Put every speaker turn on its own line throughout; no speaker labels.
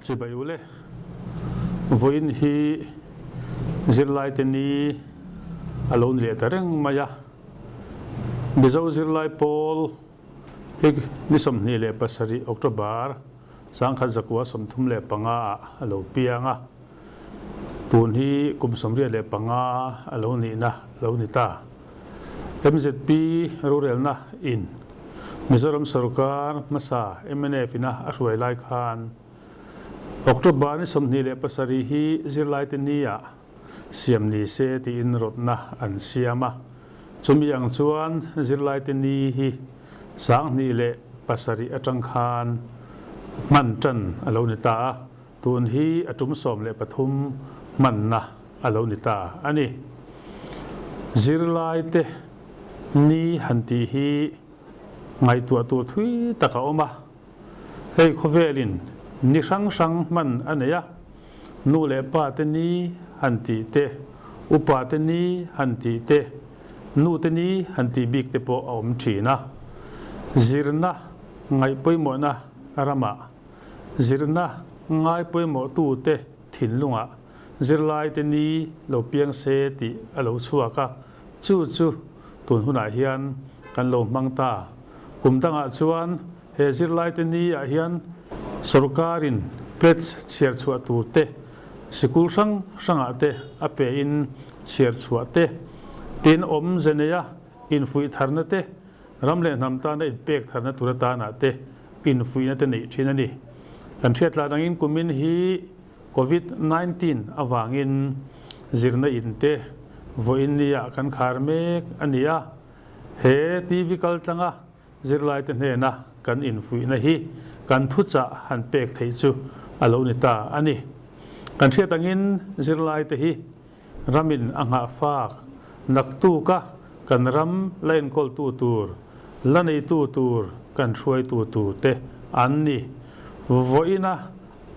Chibai ule, vawiin hi zirlaite ni a lo ni leh ta reng mai a. Mizo zirlai pawl hi ni 27 October 1935 ah a lo piang a. Tun hi kum 85 a lo nihna a lo ni ta. MZP rorelna in Mizoram sorkar hmasa mnf ina a hruai lai khan October ni 27 hi zirlaite ni ah siam ni se tiin rawtna an siam a. Chumi ang chuan zirlaite ni hi 2007 atang khan hman tan a lo ni ta a. Tun hi a tum 13 hmanna a lo ni ta a ni. Zirlaite ni han tih hi ngaihtuah tur thui tak a awm a. Hei khawvelin ni hrang hrang hman a nei a, nu leh pa te ni han tih te, upa te ni han tih te, nu te ni han tih bik te pawh a awm thin a. Zirna ngaihpawimawhna ramah Zirna ngai pawimawhtute thinlungah zirlaite ni lo piang se tih a lo chhuak a, chu chu tun hunah hian kan lo hmang ta. Kum dangah chuan he zirlaite ni ah hian sorkarin pledge chhiar chhuah tur te, sikul hrang hrangah te a pe in chhiar chhuah te, tin awmze neia infuih tharna te, Ram leh hnam tana inpek tharna tur atana te infuihna te neih thin a ni. Kan hriatlah dangin kumin hi Covid 19 avangin zirna in te vawiin nia kan khar mek a ni a. He TV kal tlanga zirlaite hnena kan infuihna hi kan thuchah han pek theih chu a lo ni ta a ni. Kan hriat angin zirlaite hi Ramin a nghah fak naktuka kan ram la enkawltu tur, la neitu tur kan hruaitu tur te an ni. Vawiina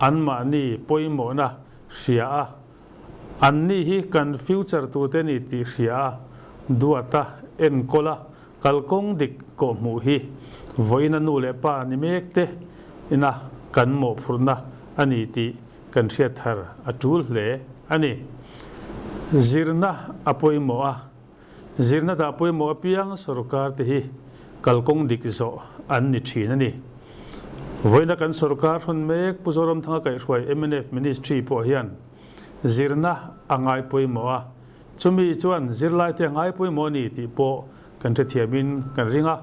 anmahni pawimawhna hria a, anni hi kan future tur te ni tih hria a, duata enkawl a, kalkawng dik kawhhmuh hi vawiina nu leh pa ni mek te ina kan mawhphurhna a ni tih kan hriat thar a tul hle a ni. Zirna a pawimawh a, zirna dah pawimawh apiang sorkar te hi kalkawng dik zawh an ni thin a ni. Vawiina kan sorkar hrawn mek Pu Zoramthanga kaihhruai mnf Ministry pawh hian zirna a ngai pawimawh a, chumi chuan zirlaite a ngai pawimawh a ni tih pawh kan hrethiamin kan ring a.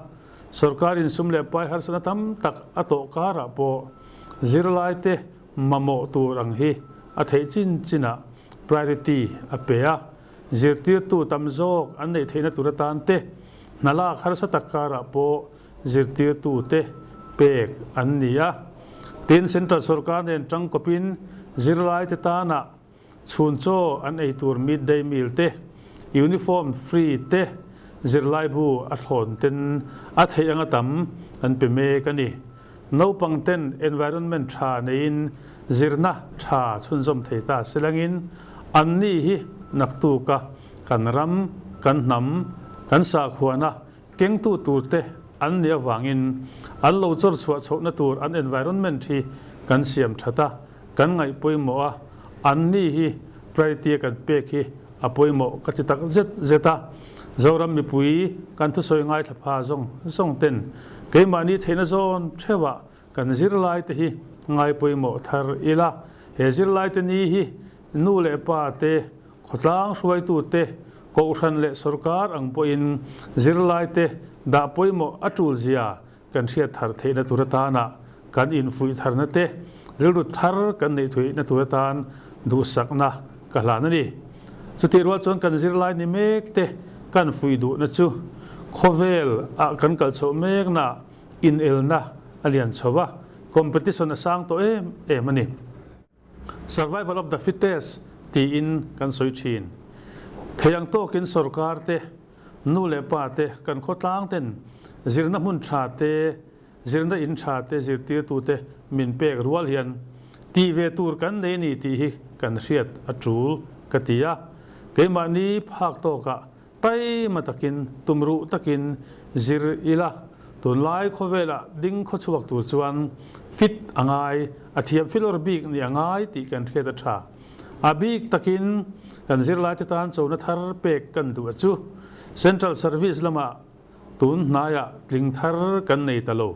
Sorkarin sum leh pai harsatna tam tak a tawh karah pawh zirlaite mamawh tur ang hi a theih chin chinah priority a pe a, zirtirtu tam zawk an neih theihna tur atan te, hna lak harsa tak karah pawh zirtirtute pek an ni a. Tin, Central sorkar nen tangkawpin zirlaite tana Chhun chaw an ei tur midday meal te, uniform free te, zirlaibu a thlawn ten a theih anga tam an pe mek a ni. Naupang ten environment tha neiin zirna tha chhunzawm thei ta selangin anni hi naktuka kan ram, kan hnam, kan sakhuana kengtu tur te an nih avangin an lo chawr chhuah chhohna tur an environment hi kan siam that a, kan ngaih pawimawh a, anni hi priority a kan pek hi a pawimawh ka ti tak zet zet a. Zoram mipui kan thusawi ngaithla pha zawng zawng ten keimahni theihna zawn theuhah kan zirlai te hi ngai pawimawh thar ila, he zirlai te ni hi nu leh pa te, khawtlang hruaitu te, kohhran leh sorkar ang pawhin zirlai te dah pawimawh a tul zia kan hriat thar theihna tur atana kan infuih tharna te, rilru thar kan neih thuihna tur atan duhsakna ka hlan a ni. Chutih rual chuan kan zirlai ni mek te kan fuih duhna chu khawvel ah kan kal chhoh mekna inelna a lian chho a, competition a sang tawh em em a ni. Survival of the fittest tiin kan sawi thin. Thei ang tawkin sorkar te, nu leh pa te, kan khawtlang ten zirna hmun tha te, zirna in tha te zirtirtu te min pek rual hian tih ve tur kan nei ni tih hi kan hriat a tul ka ti a. Keimahni phak tawkah taima takin, tumruh takin zir ila. Tunlai khawvela ding khawchhuak tur chuan fit a ngai, a thiam filawr bik nih a ngai tih kan hriat a tha. A bik takin kan zirlaite tan chona thar pek kan duh a chu. Central Service lamah tun hnaiah tling thar kan nei ta lo.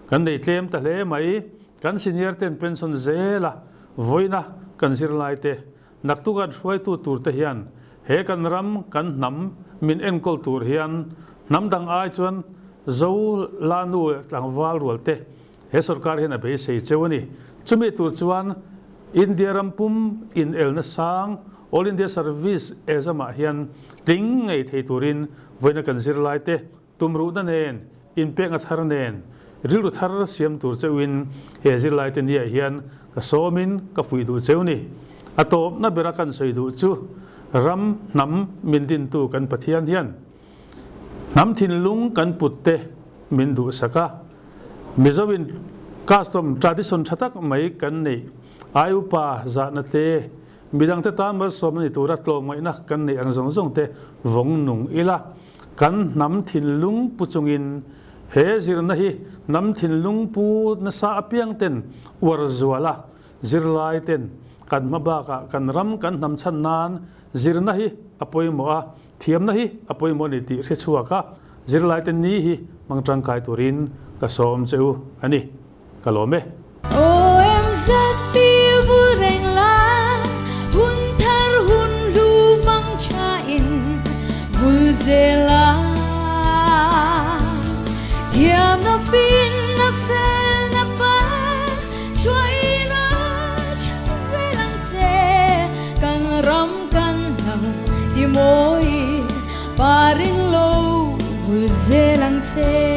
Kan nei tlem ta hle mai. Kan senior ten pension zela vawiina kan zirlaite Naktuk an hruaitu tur te hian he kan ram, kan hnam min enkawl tur hian hnam dang ai chuan Zo la nu leh tlangval rual te he sorkar hian a beisei cheu a ni. Chumi tur chuan India ram pum inelna sang All India Service exam ah hian tling ngei thei turin vawiina kan zirlai te Tumruhna nen, inpekna thar nen, rilru thar siam tur cheuhin he zirlaite niah hian ka sawmin ka fuih duh cheu ni. A tawpna bera kan sawi duh chu ram hnam min dintu kan Pathian hian hnam thinlung kan putte min duhsak a. Mizoin custom tradition tha tak mai kan neih ai upa zahna te, midangte tan malsawmna ni tura tlawmngaihna kan neih ang zawng zawng te vawng nung ila. Kan hnam thinlung pu chungin he zirna hi hnam thinlung pu nasa apiang ten uar zual a, zirlai ten kan hma bakah kan ram kan hnam chhan nan zirna hi a pawimawh a, thiamna hi a pawimawh a ni tih hre chhuak a, zirlai te ni hi hmang tangkai turin ka sawm che u a ni. Ka lawm e.
OMZP vul reng la, hun thar hun hlu mang tha in vul zel a. Thiamna fin na fel na pa chhuahin a chhan zel ang che. Kan ram kan hnam ti mawi parin lo vul zel ang che.